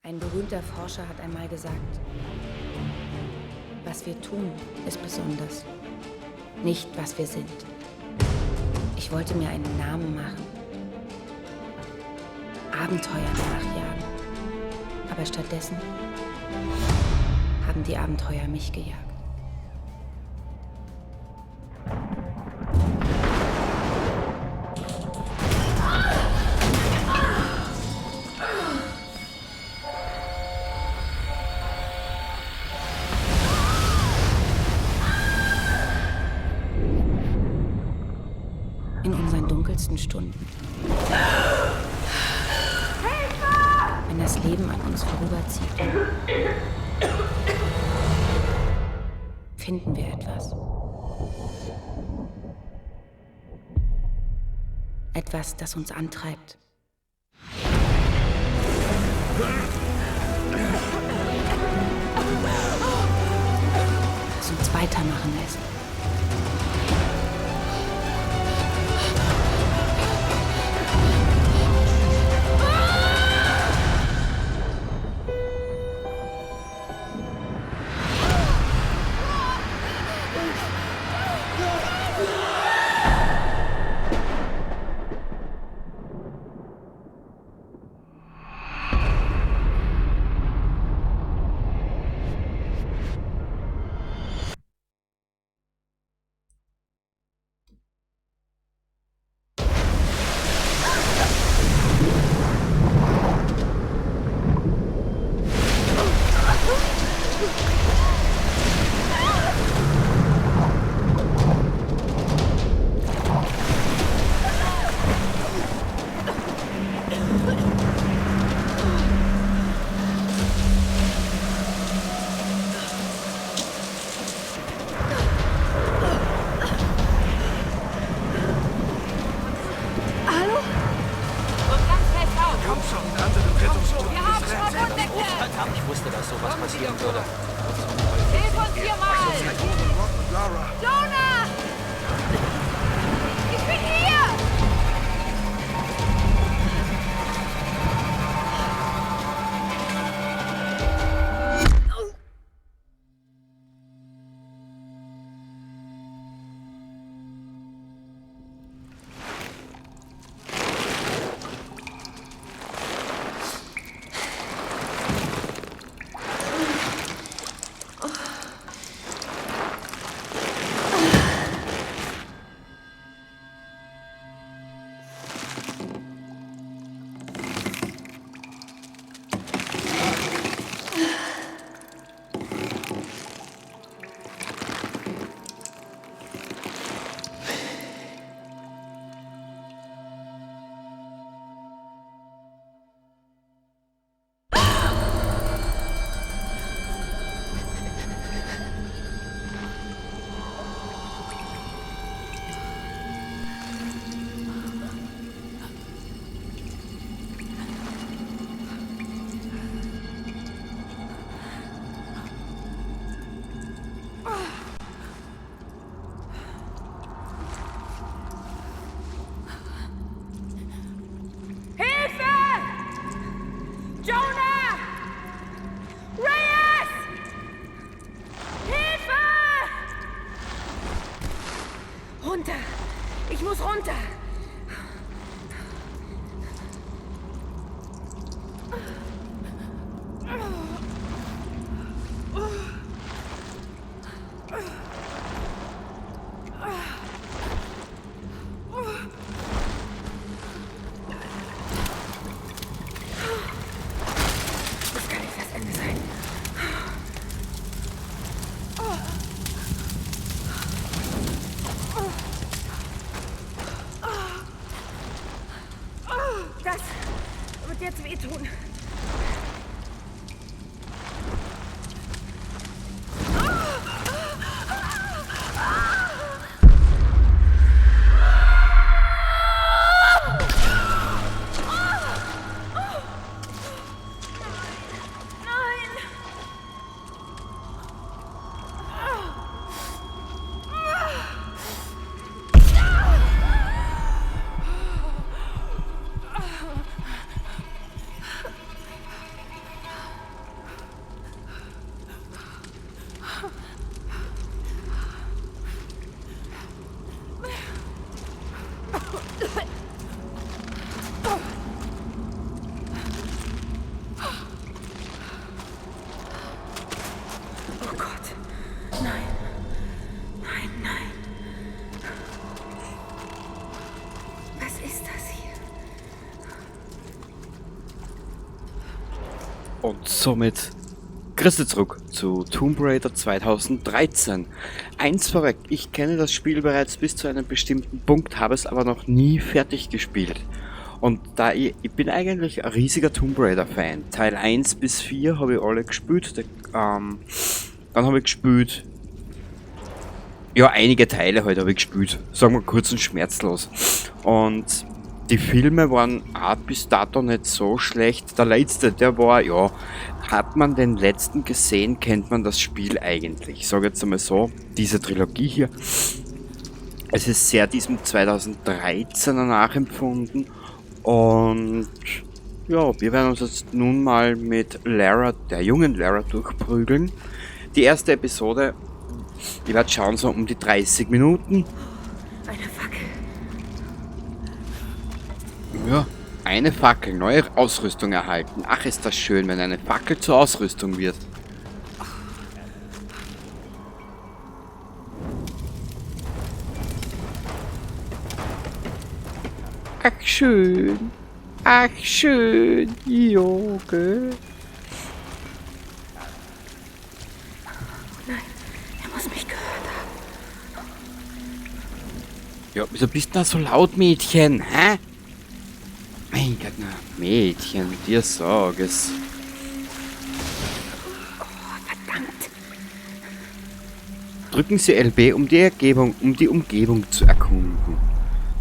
Ein berühmter Forscher hat einmal gesagt, was wir tun, ist besonders, nicht was wir sind. Ich wollte mir einen Namen machen, Abenteuer nachjagen, aber stattdessen haben die Abenteuer mich gejagt. In unseren dunkelsten Stunden. Wenn das Leben an uns vorüberzieht, finden wir etwas. Etwas, das uns antreibt. Das uns weitermachen lässt. Hallo? Und ganz fest auf! Komm schon, anderen Rettungsschutz. Wir haben Verwundete! Ich wusste, dass sowas passieren würde. Hilf uns hier mal! Lara. Jonah! Ich bin hier! Hilfe! Jonah! Reyes! Hilfe! Runter! Ich muss runter! Das kann nicht das Ende sein. Das wird jetzt wehtun. Nein! Oh Gott. Nein. Nein, nein. Was ist das hier? Und somit Grüße zurück zu Tomb Raider 2013. Eins vorweg, ich kenne das Spiel bereits bis zu einem bestimmten Punkt, habe es aber noch nie fertig gespielt. Und da ich bin eigentlich ein riesiger Tomb Raider Fan. Teil 1 bis 4 habe ich alle gespielt. Dann habe ich gespielt. Ja, einige Teile halt habe ich gespielt. Sagen wir kurz und schmerzlos. Und die Filme waren auch bis dato nicht so schlecht. Der letzte, der war, ja, hat man den letzten gesehen, kennt man das Spiel eigentlich. Ich sage jetzt einmal so, diese Trilogie hier. Es ist sehr diesem 2013er nachempfunden. Und ja, wir werden uns jetzt nun mal mit Lara, der jungen Lara, durchprügeln. Die erste Episode, ich werde schauen, so um die 30 Minuten. Eine Fackel. Ja, eine Fackel, neue Ausrüstung erhalten. Ach, ist das schön, wenn eine Fackel zur Ausrüstung wird. Ach, schön. Ach, schön. Jo, gell. Nein, er muss mich gehört haben. Ja, wieso bist du da so laut, Mädchen? Hä? Mein Gott, na, Mädchen, mit dir sag es. Oh, verdammt. Drücken Sie LB, um die Umgebung zu erkunden.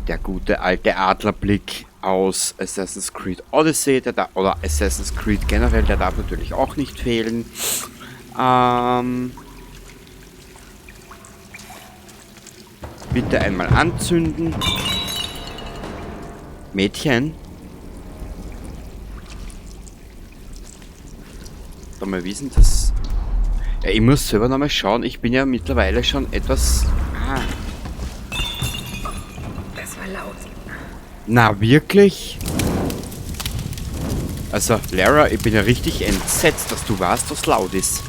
Der gute alte Adlerblick aus Assassin's Creed Odyssey, der da, oder Assassin's Creed generell, der darf natürlich auch nicht fehlen. Bitte einmal anzünden. Mädchen. Warte mal, wie ist denn das? Ja, ich muss selber nochmal schauen. Ich bin ja mittlerweile schon etwas... Ah. Das war laut. Na, wirklich? Also, Lara, ich bin ja richtig entsetzt, dass du weißt, was laut ist.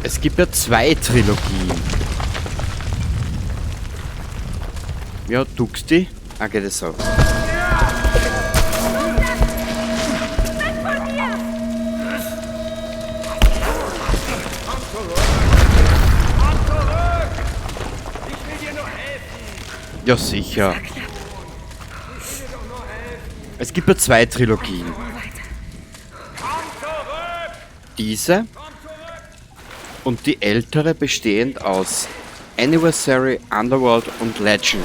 Es gibt ja zwei Trilogien. Ja, duckst die? Ah, geht es so. Ja, sicher. Es gibt ja zwei Trilogien. Diese und die ältere, bestehend aus Anniversary, Underworld und Legend.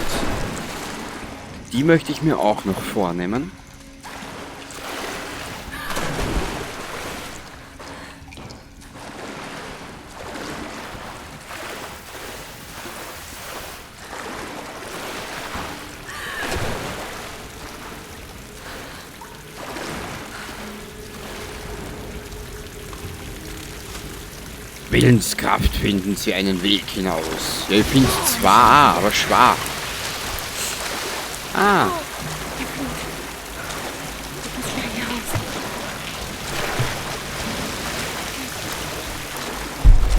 Die möchte ich mir auch noch vornehmen. Willenskraft finden Sie einen Weg hinaus. Ja, ich finde es zwar, aber schwach. Ah.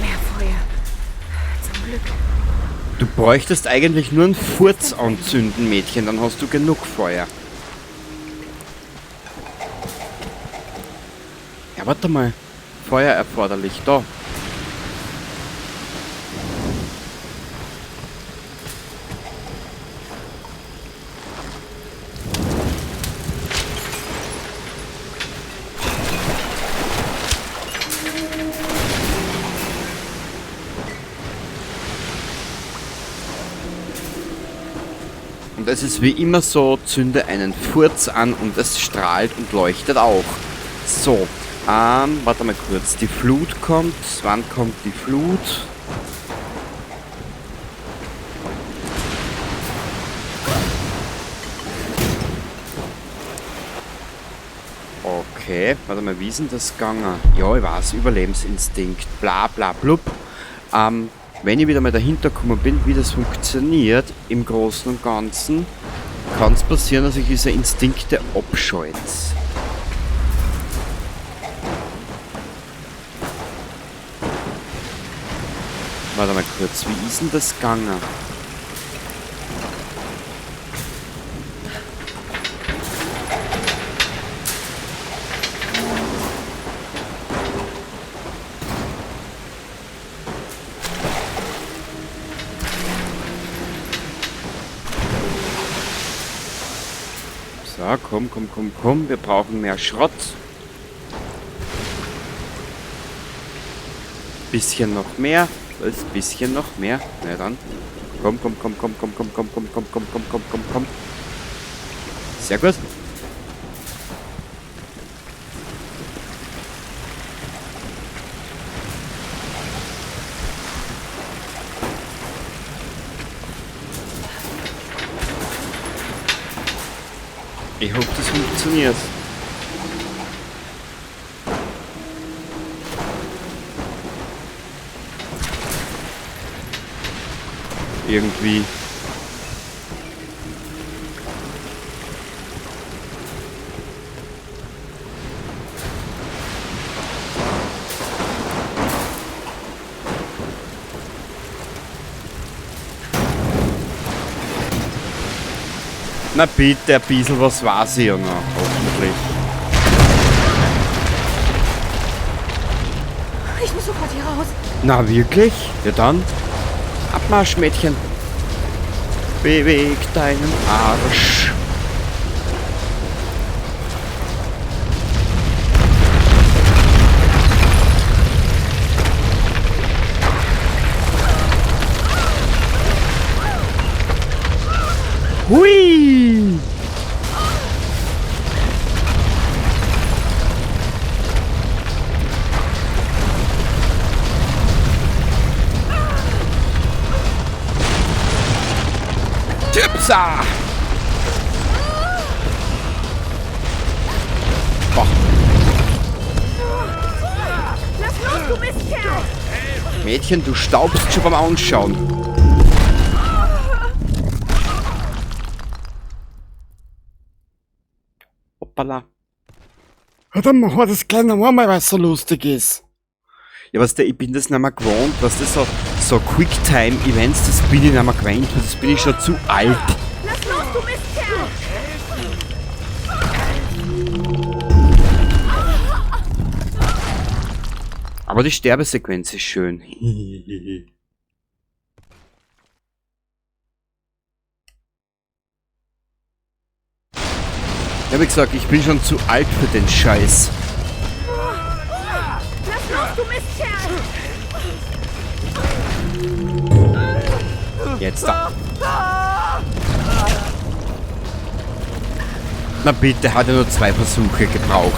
Mehr Feuer. Zum Glück. Du bräuchtest eigentlich nur einen Furz anzünden, Mädchen, dann hast du genug Feuer. Ja, warte mal. Feuer erforderlich, da. Und es ist wie immer so, zünde einen Furz an und es strahlt und leuchtet auch. So, warte mal kurz. Die Flut kommt. Wann kommt die Flut? Okay, warte mal, wie ist denn das gegangen? Ja, ich weiß, Überlebensinstinkt, bla bla blub. Wenn ich wieder mal dahinter gekommen bin, wie das funktioniert, im Großen und Ganzen, kann es passieren, dass ich diese Instinkte abschalte. Warte mal kurz, wie ist denn das gegangen? So, komm, komm, komm, komm. Wir brauchen mehr Schrott. Bisschen noch mehr. Was? Bisschen noch mehr. Na dann. Komm, komm, komm, komm, komm, komm, komm, komm, komm, komm, komm, komm, komm, komm. Sehr gut. Ich hoffe, das funktioniert. Irgendwie. Na bitte, ein bisschen was weiß ich ja noch, hoffentlich. Ich muss sofort hier raus. Na wirklich? Ja dann. Abmarsch, Mädchen. Beweg deinen Arsch. Hui! Tipsa! Boah. Lass los, du Mistkerl! Mädchen, du staubst schon beim Anschauen. Hoppala. Ja, dann machen wir das gleich noch einmal, weil's so lustig ist. Ja, weißt du, ich bin das nicht mehr gewohnt, weißt du, so Quicktime-Events, das bin ich nicht mehr gewöhnt, das bin ich schon zu alt. Lass los, du Mistkerl! Aber die Sterbesequenz ist schön. Ja, wie gesagt, ich bin schon zu alt für den Scheiß. Lass los, du Mistkerl! Jetzt da. Na bitte, hat er nur 2 Versuche gebraucht.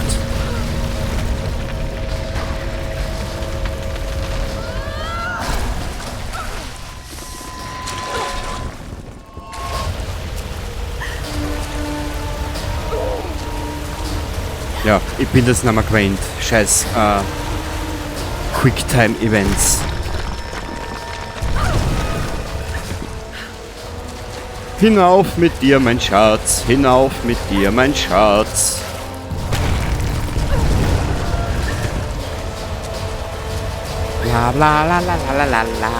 Ja, ich bin das nicht mehr gewöhnt. Scheiß Quicktime-Events. Hinauf mit dir, mein Schatz. Hinauf mit dir, mein Schatz. Bla bla la la la la la.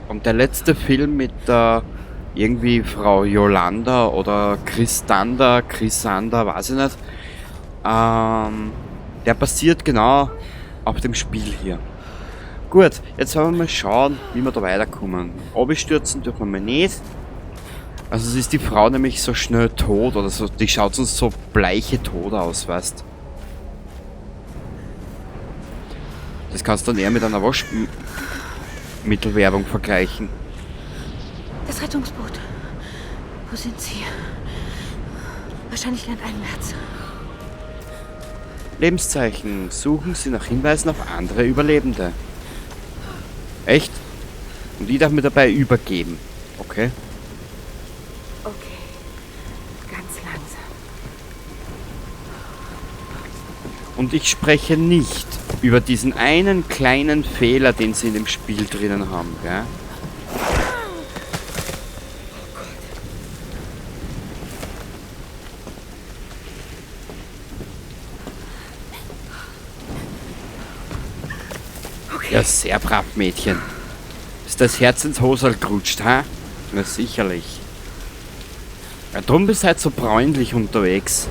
Und der letzte Film mit der irgendwie Frau Yolanda oder Christanda, Chrisanda, weiß ich nicht. Der basiert genau auf dem Spiel hier. Gut, jetzt werden wir mal schauen, wie wir da weiterkommen. Abstürzen dürfen wir mal nicht. Also es ist die Frau nämlich so schnell tot oder so, die schaut sonst so bleiche tot aus, weißt. Das kannst du dann eher mit einer Waschmittelwerbung vergleichen. Das Rettungsboot. Wo sind sie? Wahrscheinlich landeinwärts. Lebenszeichen. Suchen Sie nach Hinweisen auf andere Überlebende. Echt? Und die darf mir dabei übergeben. Okay. Okay. Ganz langsam. Und ich spreche nicht über diesen einen kleinen Fehler, den sie in dem Spiel drinnen haben, gell? Okay. Ja, sehr brav, Mädchen. Ist das Herz ins Hosel gerutscht, ha? Na sicherlich. Ja, drum bist du halt so bräunlich unterwegs.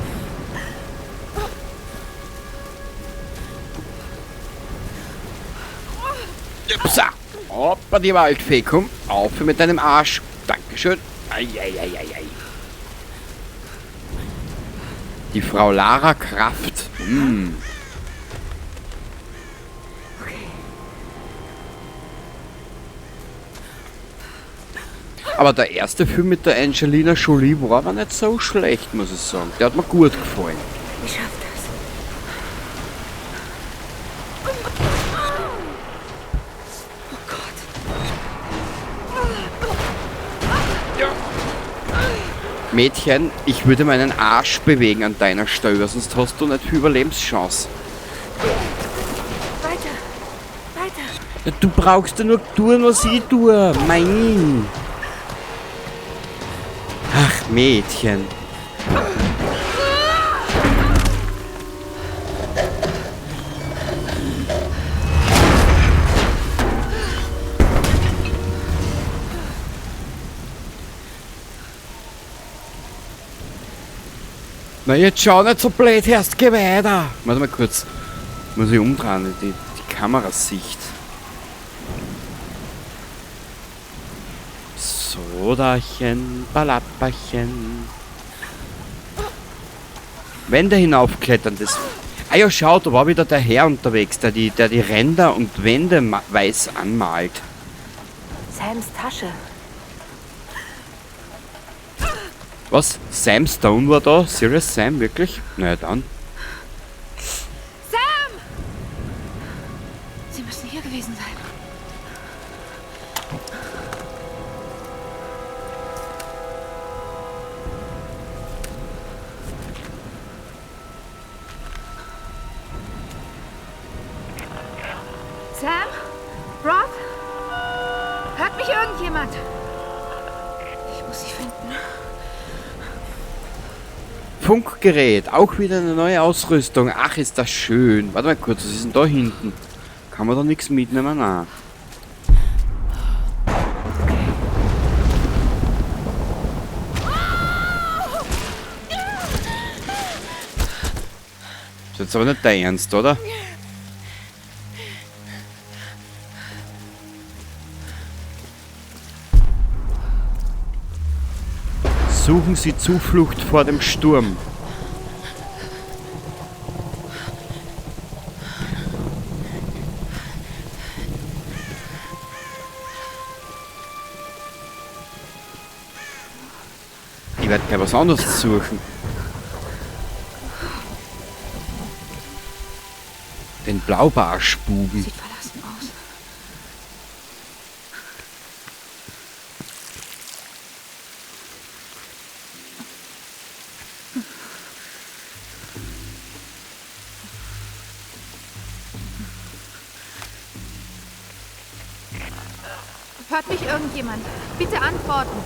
Upsa. Hoppa, die Waldfee, komm. Auf mit deinem Arsch. Dankeschön. Ei, ei, ei, ei, ei. Die Frau Lara Kraft. Okay. Aber der erste Film mit der Angelina Jolie war aber nicht so schlecht, muss ich sagen. Der hat mir gut gefallen. Ich schaff das. Oh Gott. Ja. Mädchen, ich würde meinen Arsch bewegen an deiner Stelle, sonst hast du nicht viel Überlebenschance. Weiter, weiter. Ja, du brauchst ja nur tun, was ich tue. Mein. Ach, Mädchen. Na, jetzt schau nicht so blöd, erst geh weiter. Warte mal kurz. Muss ich umdrehen, die Kamerasicht. Sodachen, Balappachen. Wände hinaufklettern, das... Ah ja, schau, da war wieder der Herr unterwegs, der die Ränder und Wände weiß anmalt. Sams Tasche. Was? Sam Stone war da? Serious Sam, wirklich? Na ja, dann. Sam! Sie müssen hier gewesen sein. Sam? Roth? Hört mich irgendjemand? Ich muss sie finden. Funkgerät, auch wieder eine neue Ausrüstung. Ach, ist das schön. Warte mal kurz, was ist denn da hinten? Kann man da nichts mitnehmen? Nein. Ist jetzt aber nicht dein Ernst, oder? Suchen Sie Zuflucht vor dem Sturm. Ich werde gleich was anderes suchen. Den Blaubarschbuben. Sieht verlassen aus. Hört mich irgendjemand? Bitte antworten.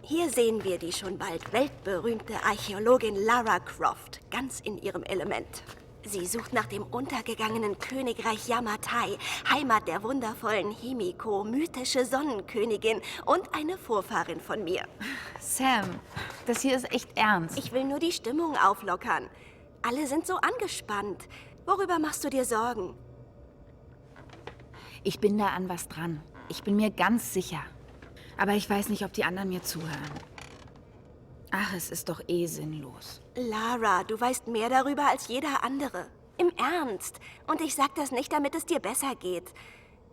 Hier sehen wir die schon bald weltberühmte Archäologin Lara Croft, ganz in ihrem Element. Sie sucht nach dem untergegangenen Königreich Yamatai, Heimat der wundervollen Himiko, mythische Sonnenkönigin und eine Vorfahrin von mir. Sam, das hier ist echt ernst. Ich will nur die Stimmung auflockern. Alle sind so angespannt. Worüber machst du dir Sorgen? Ich bin da an was dran. Ich bin mir ganz sicher. Aber ich weiß nicht, ob die anderen mir zuhören. Ach, es ist doch eh sinnlos. Lara, du weißt mehr darüber als jeder andere. Im Ernst. Und ich sag das nicht, damit es dir besser geht.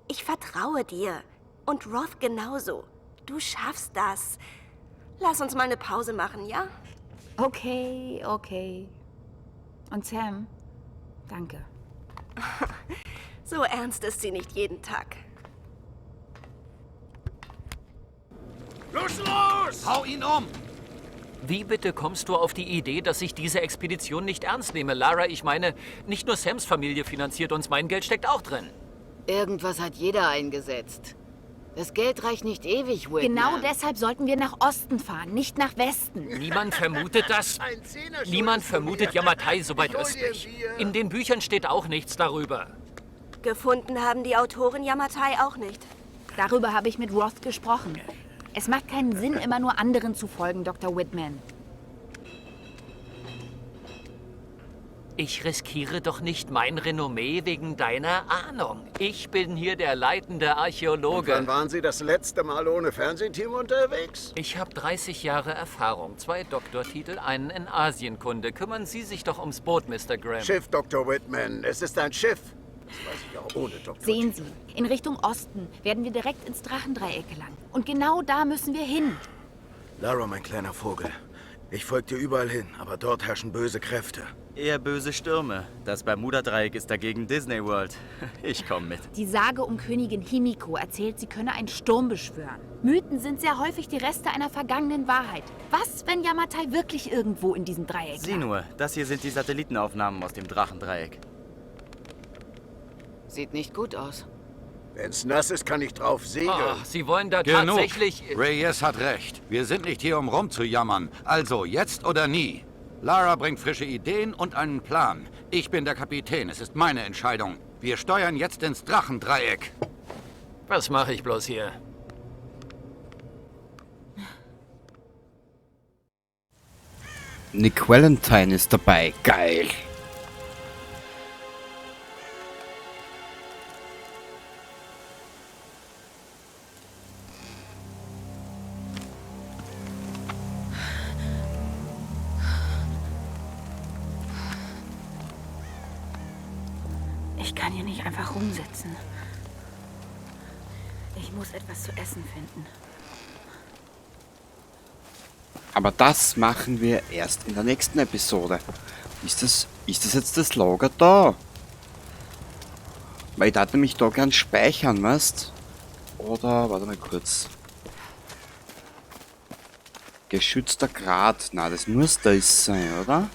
Ich vertraue dir. Und Roth genauso. Du schaffst das. Lass uns mal eine Pause machen, ja? Okay, okay. Und Sam, danke. So ernst ist sie nicht jeden Tag. Los, los! Hau ihn um! Wie bitte kommst du auf die Idee, dass ich diese Expedition nicht ernst nehme? Lara, ich meine, nicht nur Sams Familie finanziert uns, mein Geld steckt auch drin. Irgendwas hat jeder eingesetzt. Das Geld reicht nicht ewig, Whitman. Genau deshalb sollten wir nach Osten fahren, nicht nach Westen. Niemand vermutet das. Ein Zehner schuldest Niemand du vermutet mir. Yamatai so weit Ich hol dir ein östlich. Bier. In den Büchern steht auch nichts darüber. Gefunden haben die Autoren Yamatai auch nicht. Darüber habe ich mit Roth gesprochen. Es macht keinen Sinn, immer nur anderen zu folgen, Dr. Whitman. Ich riskiere doch nicht mein Renommee wegen deiner Ahnung. Ich bin hier der leitende Archäologe. Wann waren Sie das letzte Mal ohne Fernsehteam unterwegs? Ich habe 30 Jahre Erfahrung, 2 Doktortitel, einen in Asienkunde. Kümmern Sie sich doch ums Boot, Mr. Graham. Schiff, Dr. Whitman. Es ist ein Schiff. Das weiß ich auch ohne Doktor. Sehen Sie, in Richtung Osten werden wir direkt ins Drachendreieck gelangen. Und genau da müssen wir hin. Lara, mein kleiner Vogel. Ich folge dir überall hin, aber dort herrschen böse Kräfte. Eher böse Stürme. Das Bermuda-Dreieck ist dagegen Disney World. Ich komme mit. Die Sage um Königin Himiko erzählt, sie könne einen Sturm beschwören. Mythen sind sehr häufig die Reste einer vergangenen Wahrheit. Was, wenn Yamatai wirklich irgendwo in diesem Dreieck Sieh lag? nur, das hier sind die Satellitenaufnahmen aus dem Drachendreieck. Sieht nicht gut aus. Wenn's nass ist, kann ich drauf segeln. Ach, Sie wollen da Genug. tatsächlich... Reyes hat recht. Wir sind nicht hier, um rumzujammern. Also, jetzt oder nie. Lara bringt frische Ideen und einen Plan. Ich bin der Kapitän. Es ist meine Entscheidung. Wir steuern jetzt ins Drachendreieck. Was mache ich bloß hier? Nick Valentine ist dabei. Geil. Ich kann hier nicht einfach rumsitzen. Ich muss etwas zu essen finden. Aber das machen wir erst in der nächsten Episode. Ist das jetzt das Lager da? Weil ich darf nämlich da gern speichern, weißt? Oder, warte mal kurz. Geschützter Grat. Na, das muss das sein, oder?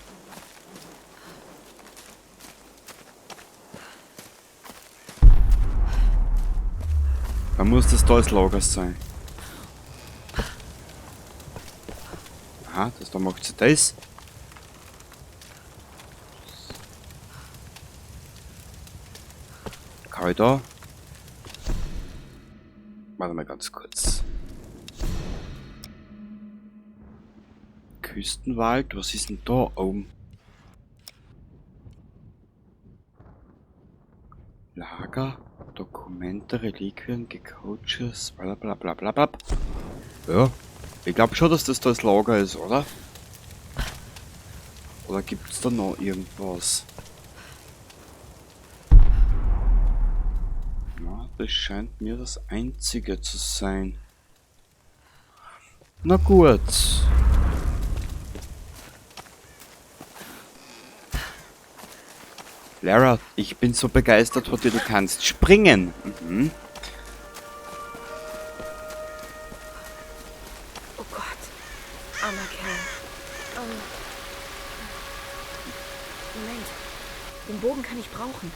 Da muss das da das Lager sein. Aha, das da macht sie das. Kann ich da? Warte mal ganz kurz. Küstenwald, was ist denn da oben? Lager, Dokumente, Reliquien, Gecoaches, bla bla bla bla bla. Ja, ich glaub schon, dass das da das Lager ist, oder? Oder gibt's da noch irgendwas? Na, das scheint mir das Einzige zu sein. Na gut. Lara, ich bin so begeistert von dir, du kannst springen. Mhm. Oh Gott, armer Kerl. Moment, den Bogen kann ich brauchen.